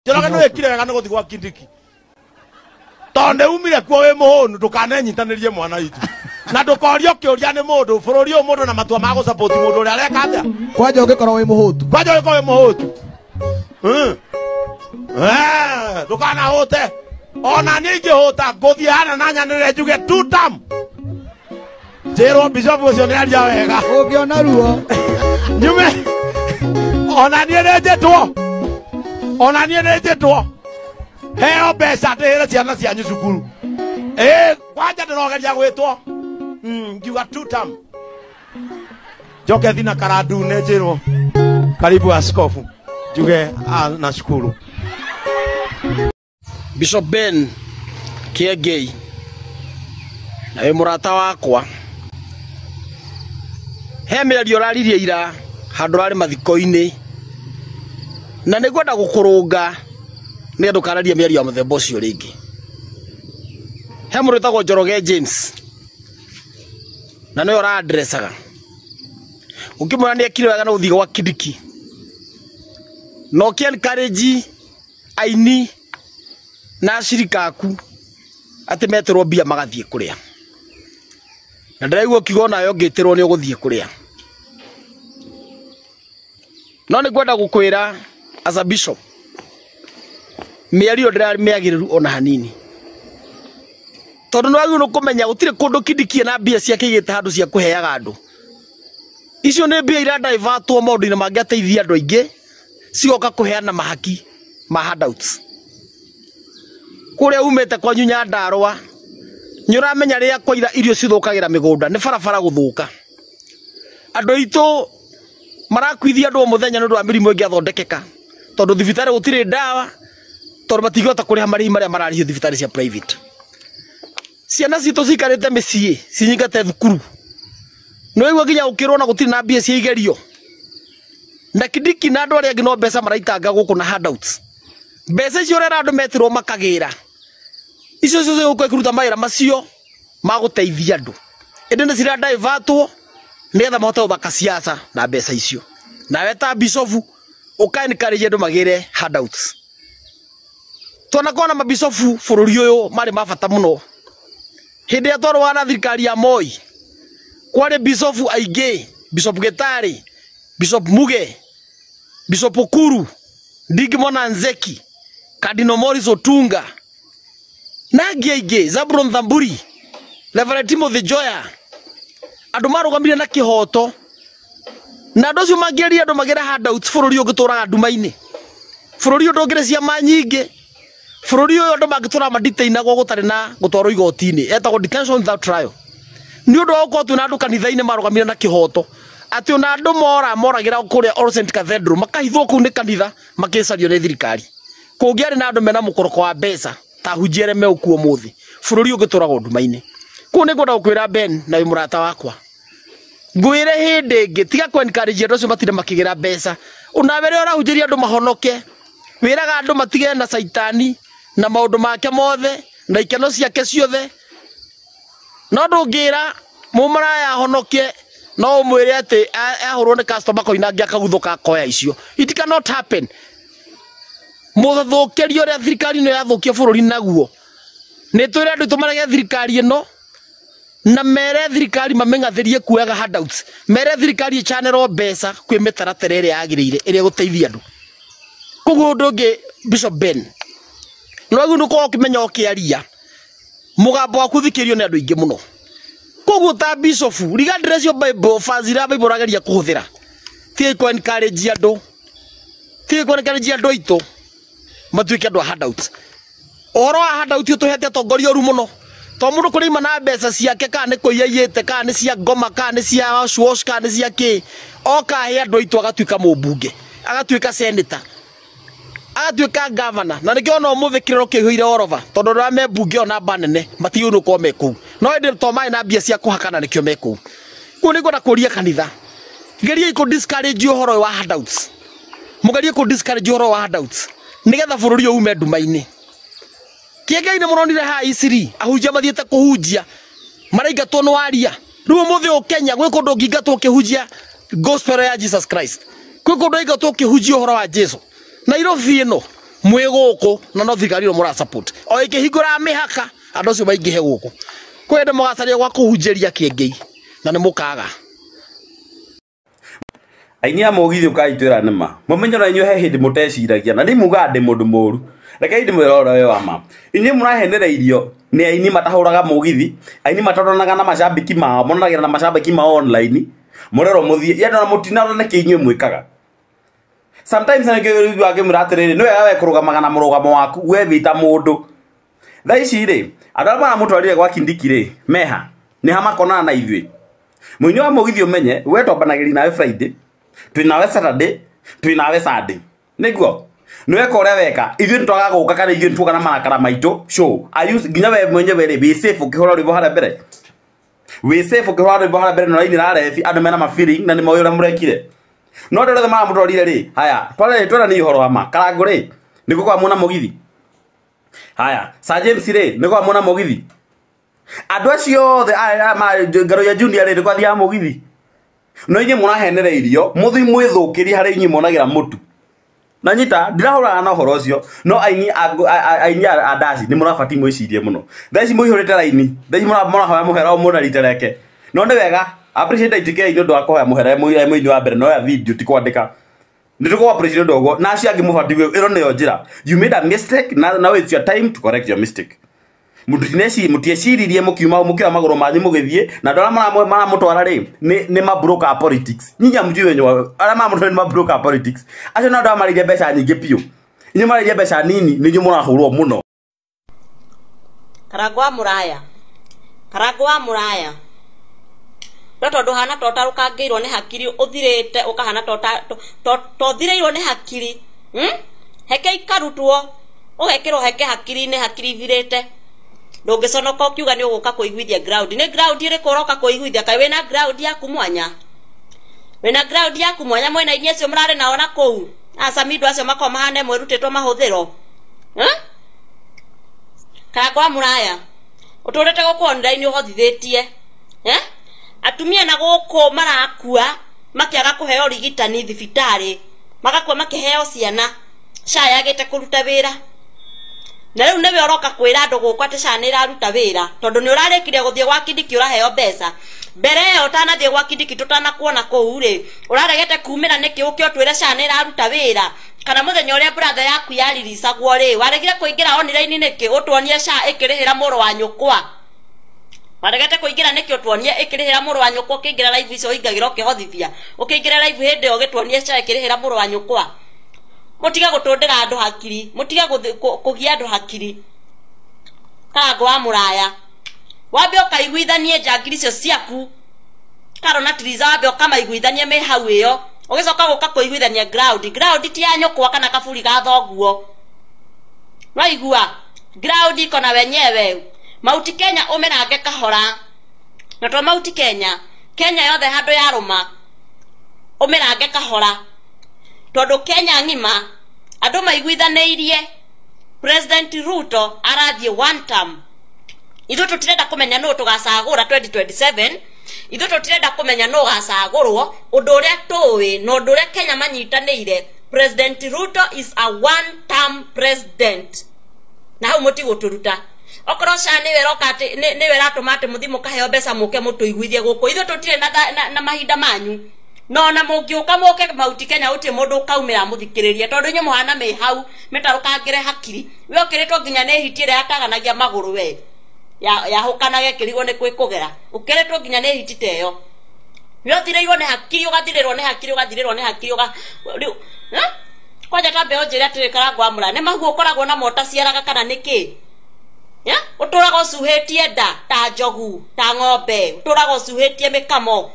Njoroge nĩ wĩkire wega nĩ gũthiĩ gwa Kindiki, tondũ nĩ umire kuo wĩ mũhũnu. Ndũkanenyitanĩrie mwana witũ na ndũkorio kĩũria nĩ mũndũ bũrũri ũyũ. Mũndũ na matua ma gũsupport mũndũ ũrĩa areka atĩa. Kwanja ũngĩkorwo wĩ mũhũtu. Kwanja ũngĩkorwo wĩ mũhũtu. Ndũkanahũte. Ona niĩ ingĩhũta ngũthiĩ hana na nyanĩrĩre njuge two term, njĩrwo bishop ũcio nĩ aria wega. Ũngĩona ruo. Nyume ona niĩ nĩ njĩtwo, ona niĩ nĩ njĩtwo heo mbeca ndĩhĩre ciana cianyu cukuru. Ĩ kwanja ndĩrogeria gwĩtwo, ngiuga two term, njoke thina karandune njĩrwo karibu askofu, njuge ah, nashukuru. Bishop Ben Kiengei, na wĩ mũrata wakwa, he mĩario ũraririe ira handũ ũrarĩ mathiko-inĩ, na nĩ ngwenda gũkũrũnga nĩ ndũkararie mĩario ya mũthemba ũcio rĩngĩ. He mũndũ wĩtagwo Njoroge James na nĩwe ũraandressaga ũkĩmwĩra nĩ ekire wega na gũthiĩ gwa Kindiki na ũkĩ encourage aini na acirika aku atĩ metĩrwo mbia magathiĩ kũrĩa, na ndĩraigua ũkiuga onawe ũngĩtĩrwo nĩ ũgũthiĩ kũrĩa. No nĩ ngwenda gũkwĩra as a bishop, mĩario ndĩrarĩ mĩagĩrĩru ona hanini, tondũ nĩ wagĩrĩirwo nĩ kũmenya gũtirĩ kũndũ Kindiki na mbia ciake igĩte handũ cia kũheaga andũ. Icio nĩ mbia iradaivatwo maũndũ-inĩ mangĩateithia andũ aingĩ, cigoka kũheana mahaki ma handouts. Kũrĩa umĩte kwanyu Nyandarũa nĩ ũramenya rĩrĩa kwaira irio cithũkagĩra mĩgũnda nĩ barabara gũthũka. Andũ aitũ marakuithia andũ o mũthenya nĩ ũndũ wa mĩrimũ ĩngĩathondekeka, tondũ thibitarĩ gũtirĩ ndawa, tondũ matingĩhota kũrĩha marĩhi marĩa mararĩhio thibitarĩ cia private. Ciana citũ cikarĩte mĩciĩ cinyingate thukuru, nĩ waigua nginya gũkĩrwo na gũtirĩ na mbia cia igerio. Na Kindiki na andũ arĩa angĩ no mbeca maraitanga gũkũ na handouts. Mbeca icio ũrera andũ metirwo makagĩra icio cio cigũkorwo ikĩruta mawĩra macio ma gũteithia andũ, ĩndĩ nĩ ciradaivatwo nĩgetha mahote gũthaka siasa na mbeca icio. Nawe ta bishofu ũka encourage andũ magĩre handouts. Twanakorwo na mabicobu bũrũri ũyũ marĩ ma bata mũno. Hĩndĩ ĩrĩa twarũaga na thirikari ya Moi, kwarĩ bicobu aingĩ: Bishop Gĩtarĩ, Bishop Muge, Bishop Okuru, Ndingimona Nzeki, Cardinal Morris Otunga na angĩ aingĩ, Zabron Thamburi, Reverend Timothy Joya. Andũ marũgamire na kĩhoto, na andũ acio mangĩeria andũ magĩre handouts, bũrũri ũngĩtũraga nduma-inĩ, bũrũri ũyũ ndũngĩrĩ ciama nyingĩ, bũrũri ũyũ andũ mangĩtũra madetainagwo gũtarĩ na gũtwarwo igoti-inĩ, etagwo detention without trial, nĩ ũndũ wa gũkorwo twĩna andũ kanitha-inĩ marũgamire na kĩhoto, atĩ ona andũ mora moragĩra kũrĩa All Saint Cathedral makahithwo kũu nĩ kanitha makĩcario nĩ thirikari. Kũngĩarĩ na andũ mena mũkoroko wa mbeca ta ahunjia arĩa meũkuo ũmũthĩ, bũrũri ũngĩtũragwo nduma-inĩ. Kũu nĩ ngwenda gũkwĩra Ben, na wĩ mũrata wakwa, ngwĩre hĩndĩ ĩngĩ tiga kũ encourage andũ acio matinde makĩgĩra mbeca. Onawe rĩrĩa ũrahunjĩria andũ mahonoke, wĩraga andũ matige na caitani na maũndũ make mothe na ikeno ciake ciothe, no ndũngĩra mũmaraya ahonoke no ũmwĩre atĩ ahũrwo nĩ customer koinange akaguthũka akoya icio. It cannot happen. Mũthũkĩrio ũrĩa thirikari ĩno yathũkia bũrũri naguo, nĩ twĩre andũ tũmarege thirikari ĩno na mere thirikari mamĩng'athĩrie kuoyaga handouts, mere thirikari ĩcanĩrwo mbeca kwĩ mĩtaratara ĩrĩa yagĩrĩire ĩrĩa ĩgũteithia andũ. Koguo ũndũ ũngĩ, Bishop Ben, nĩ wagĩrĩirwo nĩ gũkorwo ũkĩmenya ũkĩaria mũgambo waku ũthikĩrĩrio nĩ andũ aingĩ mũno. Koguo ta bishop, regardless your Bible verse iria Bible ũrageria kũhũthĩra, tiga kũ encourage andũ, tiga kũ encourage andũ aitũ matuĩke andũ a handouts. Ũhoro wa handout ũtũhete atongoria ũru mũno, to mũndũ kũrĩima na mbeca ciake, kana nĩ kũiya aiyĩte, kana nĩ cia ngoma, kana nĩ cia wash wash, kana nĩ cia kĩ, oka ahe andũ aitũ, agatuĩka mũmbunge, agatuĩka senator, agatuĩka governor. Na nĩkĩo ona ũmũthĩ kĩrĩro kĩihũire orova, tondũ andũ arĩa me mbunge ĩyo namba nene matigĩrĩirwo nĩ gũkorwo me kũu, no ĩndĩ to marĩ na mbia cia kũhakana nĩkĩo me kũu. Kũu nĩ ngwenda kũria kanitha, geriai kũ discourage ũhoro ũyũ wa handouts, mũgerie kũ discourage ũhoro wa handouts nĩgetha bũrũri ũyũ ume nduma-inĩ. Kĩengei nĩ mũronire haha Isiri ahunjia mathiĩte kũhunjia maraingatwo nĩ waria. Rĩu ũmũthĩ ũyũ Kenya gwĩ kũndũ ũngĩingatwo ũkĩhunjia gospel ya Jesus Christ, gwĩ kũndũ ũngĩingatwo ũkĩhunjia ũhoro wa Jesu. Nairobi ĩno Mwĩ gũkũ na no thirikari ĩno mũra support. O ĩkĩhingũra mĩhaka andũ acio maingĩhe gũkũ. Kwĩ hĩndĩ mũgacaria gwa kũhunjĩria kĩengei na nĩ mũkaga. Aini a mũgithi ũkaitwĩra nĩma mũmenyo na inyuĩ he hĩndĩ mũteciragia na ndimugaga ndĩ mũndũ mũru, rekei ndĩmwĩre ũhoro ũyũ wa ma. Inyuĩ mũrahenereirio nĩ aini matahũraga mũgithi, aini mataronaga na macambĩki mao, monanagĩra na macambĩki mao online, mũrerwo mũthiĩ yani ona mũtinarora nĩkĩ inyuĩ mwĩkaga. Sometimes nĩkĩo ũiguaga ngĩmwĩra atĩrĩrĩ, nĩ wega we kũrũgamaga na mũrũgamo waku we wĩ ta mũndũ. Thaa ici rĩ, andũ arĩa maramũtwarire gwa Kindiki rĩ, meha nĩ ha makonana na ithuĩ. Mũini wa mũgithi ũmenye we twambanagĩria nawe Friday, twĩ nawe Saturday, twĩ nawe Sunday. Nĩguo nĩ weka ũrĩa weka, ithuĩ nĩtwagaga gũka kana ithuĩ nĩtuoka na marakara maitũ show. Are you nginya we mwenyewe rĩ, wĩ safe ũkĩhũra rwĩmbo harĩa mbere? Wĩ safe ũkĩhũra rwĩmbo harĩa mbere na ũrainĩra rebi, andũ mena ma feeling na nĩmoĩ ũrĩa mũrekire. No andũ arĩa maramũtwarire rĩ, haya, twara nĩ ũhoro wa ma. Karangũ rĩ, nĩguo kwa muona mũgithi. Haya, Sir James rĩ, nĩguo kwa muona mũgithi. Andũ acio othe Ngaro ya Junior rĩ, nĩguo athiaga mũgithi. No inyuĩ mũrahenereirio, mũthiĩ mwĩthũkĩrie harĩa inyuĩ monagĩra mũtu. Na nyita, ndirahũrana na ũhoro ũcio, no aini a ndaci nĩ mũrabatiĩ mwĩcirie mũno. Thaa ici mũihũrĩte raini, thaa ici mũrahoya mũhera o mũndũ na rita rĩake. No nĩ wega, appreciate ITK nĩ ũndũ wa kũhoya mũhera mũini wa mbere no ya video ti kwandĩka. Nĩ tũkũ appreciate ũndũ ũguo, na acio angĩ mũbatiĩ ĩno nĩyo njĩra. You made a mistake, now it's your time to correct your mistake. Mũtieciririe mũkiuma mũkĩoya magũrũ manyu mũgĩthiĩ, na andũ arĩa maramũtwara rĩ, nĩ mabroker a politics. Nyinyi hamjui wenye arĩa maramũtwara nĩ mabroker a politics. Acio nĩ andũ arĩa marĩire mbeca nyingĩ biũ. Inyuĩ marĩire mbeca nini, nĩ inyuĩ mũrahũrwo mũno. Karangũ wa mũraya. Karangũ wa mũraya. No tondũ ũhana ta ũtarũkangĩirwo nĩ hakiri ũthirĩte ũkahana ta ũthirĩirwo nĩ hakiri. Heke ikarutwo ũgekĩrwo heke hakiri-inĩ hakiri ithirĩte. Ndũngĩconoka ũkiuga nĩ ũgũka kũiguithia ground. Nĩ ground ĩrĩkũ ũroka kũiguithia? Kaĩ wĩna ground yaku mwanya? Wĩna ground yaku mwanya mwena inyuĩ acio mũrarĩ nao na kũu? Acamindo acio makoragwo mahana ĩmwe ĩrutĩtwo mahũthĩro. Karangũ wa mũraya. Ũtũrĩte gũkũ online ũhothithĩtie. Atumia na gũkũ marakua makĩaga kũheo ũrigitani thibitarĩ, magakua makĩheo ciana, SHA yagĩte kũruta wĩra. Na rĩu nĩwe ũroka kwĩra andũ gũkũ atĩ SHA nĩ ĩraruta wĩra, tondũ nĩ ũrarĩkirie gũthiĩ gwa Kindiki ũraheo mbeca. Mbere ĩyo ũtanathiĩ gwa Kindiki tũtanakuona kũu rĩ, ũraregete kumĩra nĩkĩ ũke ũtwĩre SHA nĩ ĩraruta wĩra? Kana mũthenya ũrĩa brother yaku yariricagwo rĩ, waregire kũingĩra online nĩkĩ ũtuonie SHA ĩkĩrĩhĩra mũrũ wa nyũkwa? Waregete kũingĩra nĩkĩ ũtuonie ĩkĩrĩhĩra mũrũ wa nyũkwa? Ũkĩingĩra live icio ũingagĩra ũkĩhothithia. Ũkĩingĩra live hĩndĩ ĩyo ũgĩtuonie SHA ĩkĩrĩhĩra mũrũ wa nyũkwa. Mũtige gũtũndĩra andũ hakiri, mũtige kũgia andũ hakiri. Karangũ wa mũraya. Wambe ũkaiguithanie njangiri icio ciaku. Karo na Tiriza wambe ũkamaiguithanie me hau ĩyo. Ũgĩcoka gũka kũiguithania ground. Ground ti ya nyũkwa kana kaburi ga thoguo. Waigua? Ground iko na wenyewe. Mauti Kenya ũmĩrange kahora. Na to Mauti Kenya, Kenya yothe handũ yarũma. Ũmĩrange kahora. Tondũ Kenya ng'ima andũ maiguithanĩirie President Ruto arathiĩ one term. Ithuĩ tũtirenda kũmenya nũ tũgacagũra 2027. Ithuĩ tũtirenda kũmenya nũ ũgacagũrwo. Ũndũ ũrĩa tũĩ na ũndũ ũrĩa Kenya manyitanĩire, President Ruto is a one term president. Na hau mũtigũtũruta. Okorwo SHA nĩwe ĩroka atĩ nĩwe ĩratũma atĩ mũthiĩ mũkaheo mbeca mũke mũtũiguithie gũkũ. Ithuĩ tũtirĩ na mahinda manyu. No na mũngĩũka mũke Mauti Kenya gũtirĩ mũndũ ũkaumĩra mũthikĩrĩrie tondũ inyuĩ mũhana mĩ hau mĩtarũkangĩre hakiri. We ũkĩrĩtwo nginya nĩ hiti ĩrĩa yataganagia magũrũ we. Yahũkanaga ĩkĩrigwo nĩ kwĩkũgera. Ũkĩrĩtwo nginya nĩ hiti ta ĩyo. We ũthirĩirwo nĩ hakiri, ũgathirĩrwo nĩ hakiri, ũgathirĩrwo nĩ hakiri, rĩu, kwanja tambe ũnjĩre atĩrĩ Karangũ wa mũraya, nĩ mahuo ũkoragwo namo ũtaciaraga kana nĩkĩ? Ũtũraga ũcuhĩtie nda ta njogu, ta ng'ombe, ũtũraga ũcuhĩtie mĩkamo.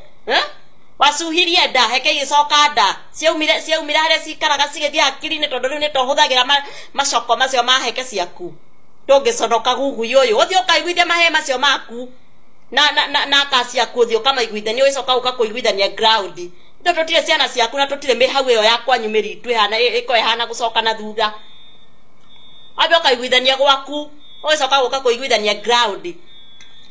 Wacuhirie nda heke igĩcoka nda ciaumire harĩa cikaraga cigĩthiĩ hakiri-inĩ tondũ rĩu nĩ tohũthagĩra macoko macio ma heke ciaku. Ndũngĩconoka gugui ũyũ, ũthiĩ ũkaiguithia mahee macio maku na ka ciaku, ũthiĩ ũkamaiguithania ũgĩcoka ũka kũiguithania ground. Ithuĩ tũtirĩ ciana ciaku na tũtirĩ mĩhau ĩyo ya kwanyu mĩritu ĩhana ĩkorwo ĩhana gũcoka na thutha. Wambe ũkaiguithania gwaku ũgĩcoka gũka kũiguithania ground.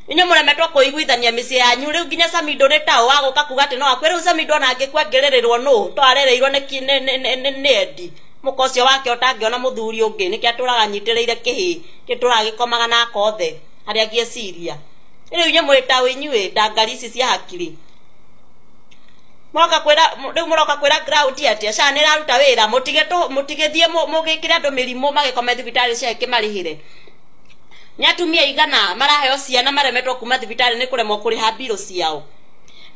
Inyuĩ mũremetwo kũiguithania mĩciĩ yanyu rĩu nginya Samido nĩ taũ wa gũka kuga atĩ no akue. Rĩu Samido ona angĩkua angĩrĩrĩrwo nũ? To arereirwo nĩ Endi. Mũka ũcio wake ũtangĩona mũthuri ũngĩ nĩkĩo atũraga anyitĩrĩire kĩhĩ gĩtũraga gĩkomaga na akothe harĩa angĩeciria. Rĩu inyuĩ mwĩ ta inyuĩ ndangari ici cia hakiri. Mũroka kwĩra rĩu mũroka kwĩra ground atĩa SHA nĩ ĩraruta wĩra mũtigĩthiĩ mũgĩkĩre andũ mĩrimũ magĩkome thibitarĩ SHA ĩkĩmarĩhĩre. Nĩ atumia igana maraheo ciana maremetwo kuma thibitarĩ nĩ kũremwo kũrĩha mbirũ ciao.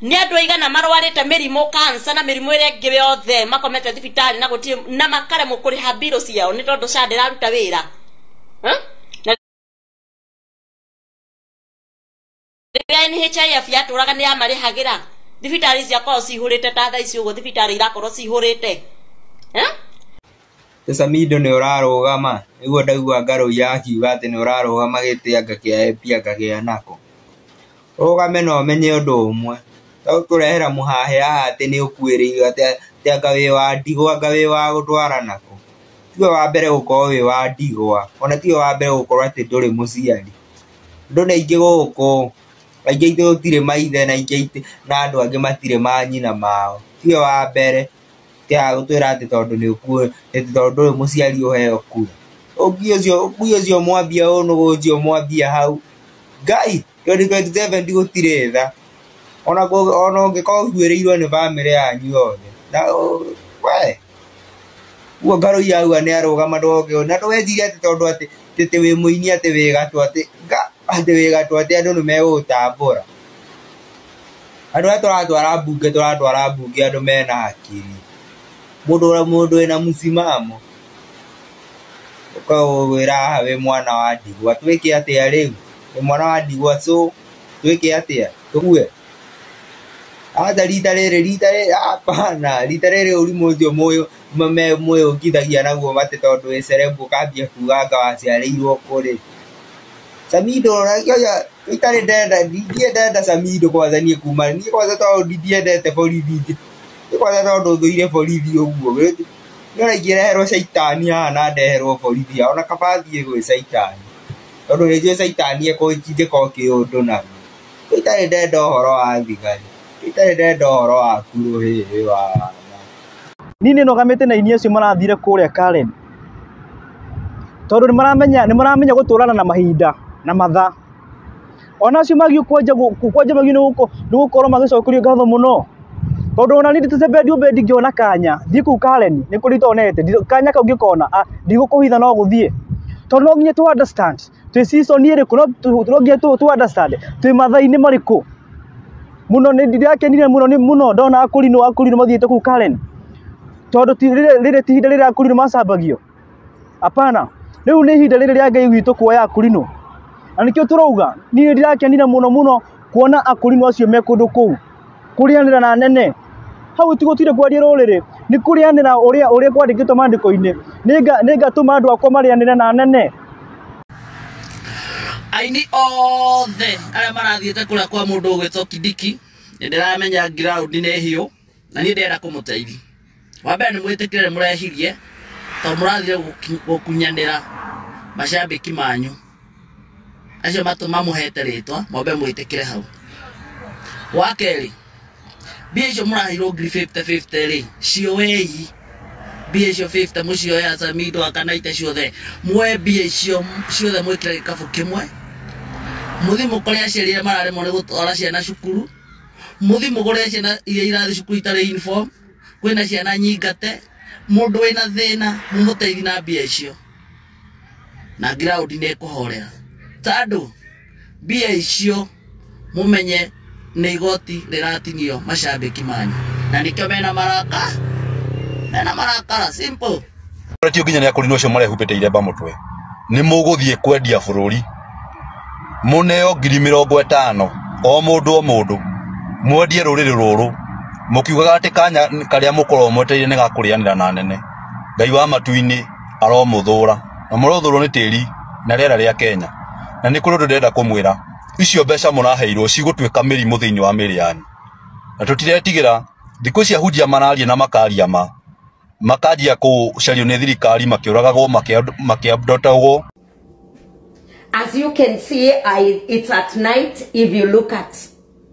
Nĩ andũ aigana marwarĩte mĩrimũ cancer na mĩrimũ ĩrĩa ĩngĩ yothe makomete thibitarĩ na gũtirĩ na makaremwo kũrĩha mbirũ ciao nĩ tondũ SHA ndĩraruta wĩra. Na rĩrĩa NHIF yatũraga nĩ yamarĩhagĩra thibitarĩ ciakorwo cihũrĩte ta thaa ici ũguo thibitarĩ irakorwo cihũrĩte. Samido nĩ ũrarũgama nĩguo ndaigua Ngarũi akiuga atĩ nĩ ũrarũgama gĩtĩ anga kĩa MP anga kĩa nako. Ũrũgame na ũmenye ũndũ ũmwe tũkũrehera mũhahe haha atĩ nĩ ũkuĩrĩirwo atĩ anga wĩ wa ndigwa anga wĩ wa gũtwara nako. Tiwe wa mbere gũkorwo wĩ wa ndigwa ona tiwe wa mbere gũkorwo atĩ ndũrĩ mũciari. Andũ nĩ aingĩ gũkũ aingĩ aitũ tũtirĩ maithe na aingĩ aitũ na andũ angĩ matirĩ manyina mao. Tiwe wa mbere tiaga gũtwĩra atĩ tondũ nĩ ũkuĩ atĩ tondũ ndũrĩ mũciari ũheo kura. Ũkui ũcio mwambia ũnũgũ ũcio mwambia hau Ngai 2027 gũtirĩ tha ona ũngĩkorwo ũkuĩrĩirwo nĩ bamĩrĩ yanyu yothe na we ũguo Ngarũi auga nĩ arũgama ndũgoke na ndũgecirie atĩ tondũ atĩ wĩ mũini atĩ wĩ gatũ atĩ atĩ wĩ gatũ atĩ andũ nĩ megũgũtambũra. Andũ arĩa tũratwara mbunge andũ mena hakiri mũndũ wĩna msimamo ũkagwĩra haha wĩ mwana wa ndigwa twĩke atĩa rĩu wĩ mwana wa ndigwa so twĩke atĩa tũkue acha rita rĩrĩ hapana rita rĩrĩ ũrimũ ũcio mwĩũngithagia naguo atĩ tondũ wĩ celeb ũkambia kuga anga waciarĩirwo kũ rĩ. Samido itarĩ ndenda ndiendete Samido kwanza niĩ kuma niĩ kwanza tondũ ndiendete borithi niĩ kwanza tondũ thũire borithi ũguo nĩ ona ingĩreherwo caitani haha na ndeherwo borithi ona kaba thiĩ gwĩ caitani tondũ nĩ njũĩ caitani ekũnjĩka o kĩũndũ naguo. Itarĩ ndenda ũhoro wa thigari itarĩ ndenda ũhoro wa kuruhĩ wa niĩ nĩ nũgamĩte na aini acio marathire kũrĩa Karen tondũ nĩ maramenya gũtũrana na mahinda na mathaa. Ona acio magiũ kwanja magiũ nĩ gũkorwo magĩcokerio ngatho mũno tondũ ona niĩ ndĩtũcembe ũmbe ndingĩona kanya thiĩ kũu Karen nĩ kũrĩ itonete kanya kau ngĩkona ndigũkũhitha no gũthiĩ tondũ no nginya tũ understand twĩ season ĩrĩkũ no nginya tũ understand twĩ mathaa-inĩ marĩkũ. Mũno nĩ ndĩrakenire mũno nĩ mũno ndona akũrinũ mathiĩte kũu Karen tondũ rĩrĩ ti ihinda rĩrĩa akũrinũ macambagio. Hapana, rĩu nĩ ihinda rĩrĩ rĩa Ngai witũ kuoya akũrinũ na nĩkĩo tũrauga niĩ ndĩrakenire mũno mũno kuona akũrinũ acio me kũndũ kũu kũrĩanĩra na nene hau tigũtire kwaria rũrĩrĩ nĩ kũrĩanĩra ũrĩa kwandĩkĩtwo maandĩko-inĩ nĩngatũma andũ akwa marĩanĩre na nene. Aini othe arĩa marathiĩte kũrĩa kwa mũndũ ũgwĩtwo Kindiki nĩ ndĩramenya ground nĩ hiũ na niĩ ndĩrenda kũmũteithia. Wa mbere nĩ mwĩtĩkĩre mũrehirie tondũ mũrathire gũkunyanĩra macambĩki manyu acio mamũhete rĩtwa mwambe mwĩtĩkĩre hau. Wa kerĩ mbia icio mũraheirwo ngiri 50-50 rĩ cioei mbia icio 50 mũcioe Samido akanaite ciothe muoe mbia icio ciothe mwĩkĩre gĩkabũ kĩmwe mũthiĩ mũkore aciari arĩa mararemwo nĩ gũtwara ciana cukuru mũthiĩ mũgũre ciana iria irathiĩ cukuru itarĩ uniform kwĩna ciana nyingate mũndũ wĩna thĩna mũmũteithie na mbia icio na ground nĩ ĩkũhorera tondũ mbia icio mũmenye nĩ igoti rĩratinio macambĩki manyu na nĩkĩo mena marakara simple. Tio nginya nĩ akũrinũ acio marehumbĩte iremba mũtwe nĩ mũgũthiĩ kwendia bũrũri mũneo ngiri 50 o mũndũ mwendie rũrĩrĩ rũrũ mũkiugaga atĩ kanya karĩa mũkorwo mwetereire nĩ gakũrĩanĩra na nene. Ngai wa matu-inĩ aromũthũra na mũrothũrwo nĩ tĩri na rĩera rĩa Kenya na nĩ kũrĩ ũndũ ndĩrenda kũmwĩra icio mbeca mũraheirwo cigũtuĩka mĩrimũ thĩinĩ wa mĩĩrĩ yanyu na tũtiretigĩra thikũ ici ahunjia mararia na makaria ma makanjia kũcario nĩ thirikari makĩũragagwo makĩabdotagwo. As you can see, it's at night. If you look at,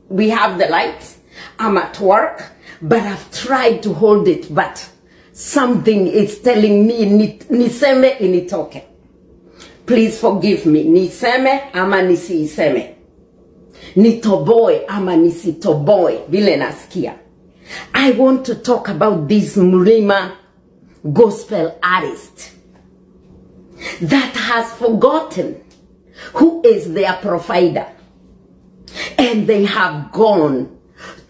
we have the lights. I'm at work, but I've tried to hold it, but Something is telling me niseme initoke. Please forgive me. Niseme ama nisiiseme. Nitoboe ama nisitoboe. Vile nasikia. I want to talk about this Mrima gospel artist that has forgotten who is their provider. And they have gone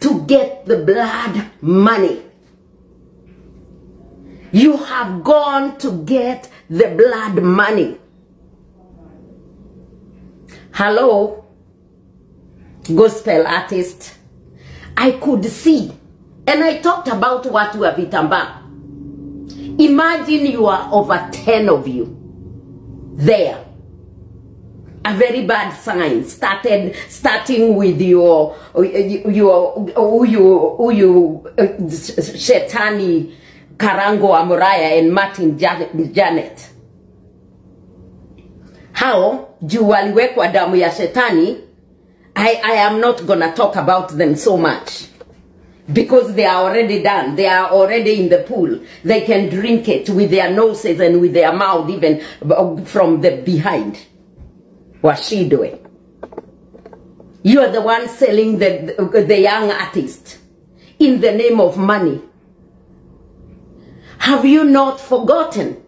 to get the blood money. You have gone to get the blood money. Hello, gospel artist. I could see, and I talked about watu wa vitambaa. Imagine you are over 10 of you there. A very bad sign starting with your uyu Shetani Karango Amuraya and Martin Janet. Hao juu waliwekwa damu ya shetani. I am not gonna talk about them so much because they are already done. They are already in the pool. They can drink it with their noses and with their mouth, even from the behind. Washidwe. You are the one selling the young artist in the name of money. Have you not forgotten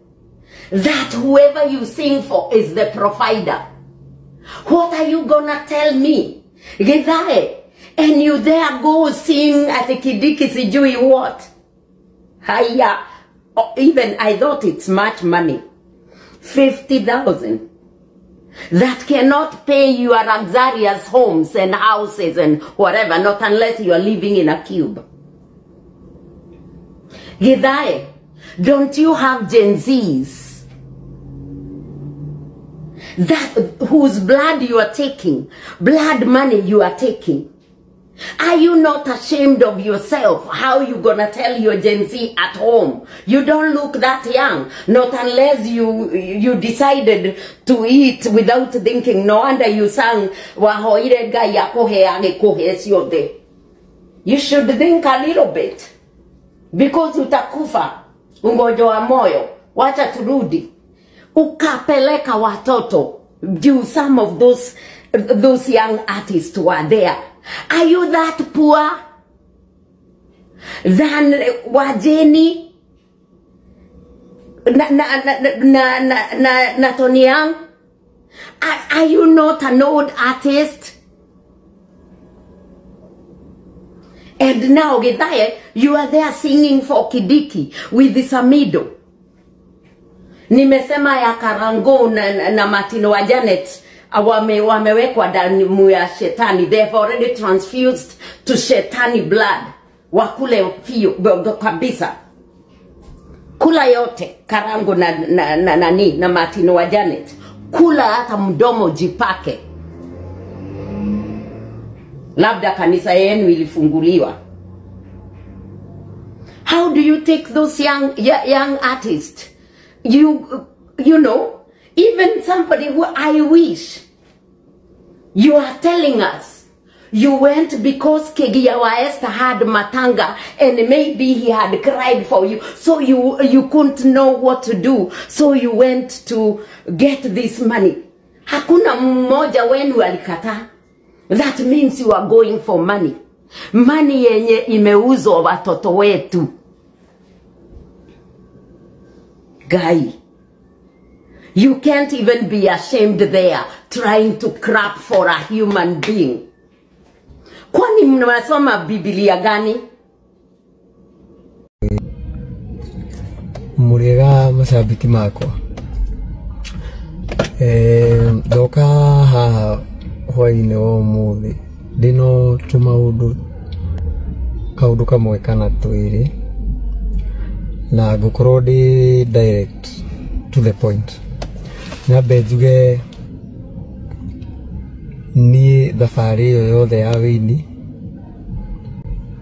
that whoever you sing for is the provider? What are you gonna tell me? Githae. And you there go sing at the Kindiki sijui what? Haya. Even I thought it's much money. 50,000. That cannot pay your luxurious homes and houses and whatever, not unless you are living in a cube. Githae, don't you have Gen Zs that whose blood you are taking, blood money you are taking? Are you not ashamed of yourself? How you gonna tell your Gen Z at home? You don't look that young, not unless you decided to eat without thinking. No wonder you sang wahoire ngai akohe agikuhe ciothe. You should think a little bit, because utakufa ugonjwa wa moyo. Wacha turudi ukapeleka watoto juu. Some of those young artists were there. Are you that poor than Wajeni na Tony Young? Are you not an old artist? And now, Githae, you are there singing for Kindiki with the Samido. Nimesema ya Karango na Martin wa Janet wamewekwa damu ya shetani. They have already transfused to shetani blood. Wakule fio kabisa. Kula yote Karango na Martin wa Janet. Kula hata mdomo jipake. Labda kanisa yenu ilifunguliwa. How do you take those young artists? You know, even somebody who I wish, you are telling us you went because Kegia wa Esther had matanga and maybe he had cried for you, so you couldn't know what to do, so you went to get this money. Hakuna mmoja wenu alikataa. That means you are going for money. Money yenye imeuzwa watoto wetu. Guy, you can't even be ashamed there trying to crap for a human being. Kwani mnasoma Biblia gani? Muriega mashabiki makwa. Ndoka haha hwainĩ wa ũmũthĩ ndĩno tũmaũndũ kaũndũ kamwe kana twĩrĩ na ngũkorwo ndĩ direct to the point. Nyambe njuge niĩ thabarĩ ĩyo yothe ya wĩini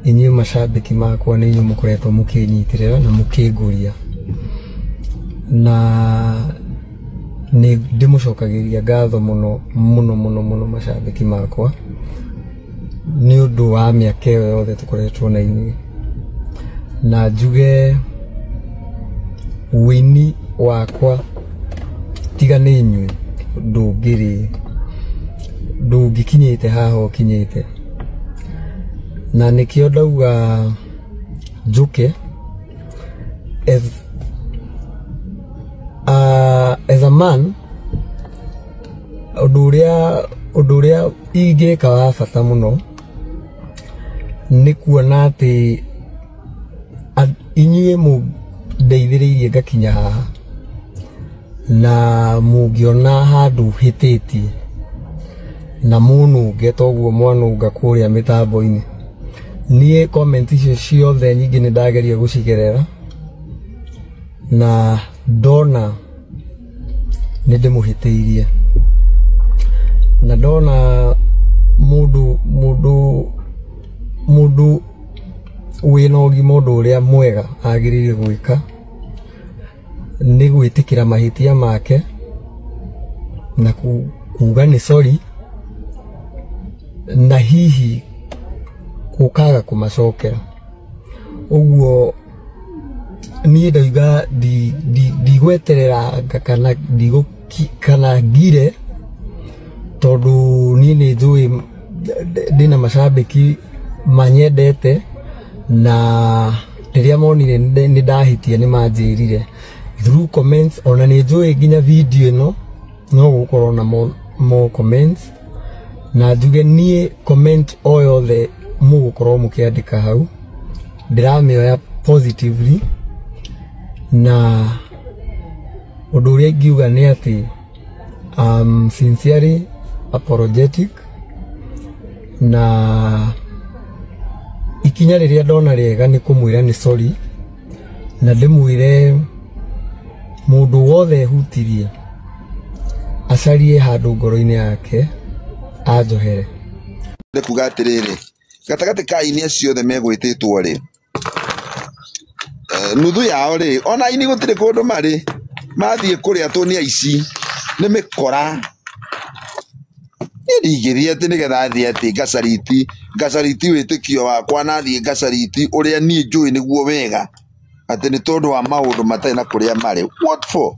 inyuĩ mashabiki makwa nĩ inyuĩ mũkoretwo mũkĩnyitĩrĩra na mũkĩngũria na nĩ ndĩmũcokagĩria ngatho mũno mũno mũno mũno mashabiki makwa nĩ ũndũ wa mĩaka ĩyo yothe tũkoretwo na inyuĩ na njuge Wĩini wakwa tiga nĩ inyuĩ ndũngĩrĩ ndũngĩkinyĩte haha ũkinyĩte, na nĩkĩo ndauga njũke as a man. Ũndũ ũrĩa ingĩka wa bata mũno nĩ kuona atĩ inyuĩ mũndeithĩrĩirie ngakinya haha, na mũngĩona handũ hĩtĩtie na mũnũnge toguo mwanũnga kũrĩa mĩtambo-inĩ. Niĩ comment icio ciothe nyingĩ nĩ ndageria gũcigerera na ndona nĩ ndĩmũhĩtĩirie, na ndona mũndũ mũndũ mũndũ wĩna ũgima ũndũ ũrĩa mwega agĩrĩire gwĩka nĩ gwĩtĩkĩra mahĩtia make na kuga nĩ sorry, na hihi gũkaga kũmacokera. Ũguo niĩ ndauga ndigweterera kana kana ngire, tondũ niĩ nĩ njũĩ ndĩna macambĩki manyendete, na rĩrĩa monire nĩ ndahĩtia nĩ manjĩrire through comments. Ona nĩ njũĩ nginya video ĩno no gũkorwo na more comments, na njuge niĩ comment o yothe mũgũkorwo mũkĩandĩka hau ndĩramĩoya positively, na ũndũ ũrĩa ingiuga nĩ atĩ I'm sincerely apologetic, na ikinya rĩrĩa ndona rĩega nĩ kũmwĩra nĩ sorry, na ndĩmwĩre mũndũ wothe hutirie acarie handũ ngoro-inĩ yake anjohere. Nĩ kuga atĩrĩrĩ, gatagatĩ ka aini acio othe megwĩtĩtwo rĩ, nuthu yao rĩ, ona aini gũtirĩ kũndũ marĩ, mathiĩ kũrĩa tũ nĩ aici, nĩ mĩkora. Niĩ ndingĩthiĩ atĩ nĩgetha thiĩ atĩ ngacariti wĩtĩkio wakwa, na thiĩ ngacariti ũrĩa niĩ njũĩ nĩguo wega, atĩ nĩ tondũ wa maũndũ matarĩ na kũrĩa marĩ. What for?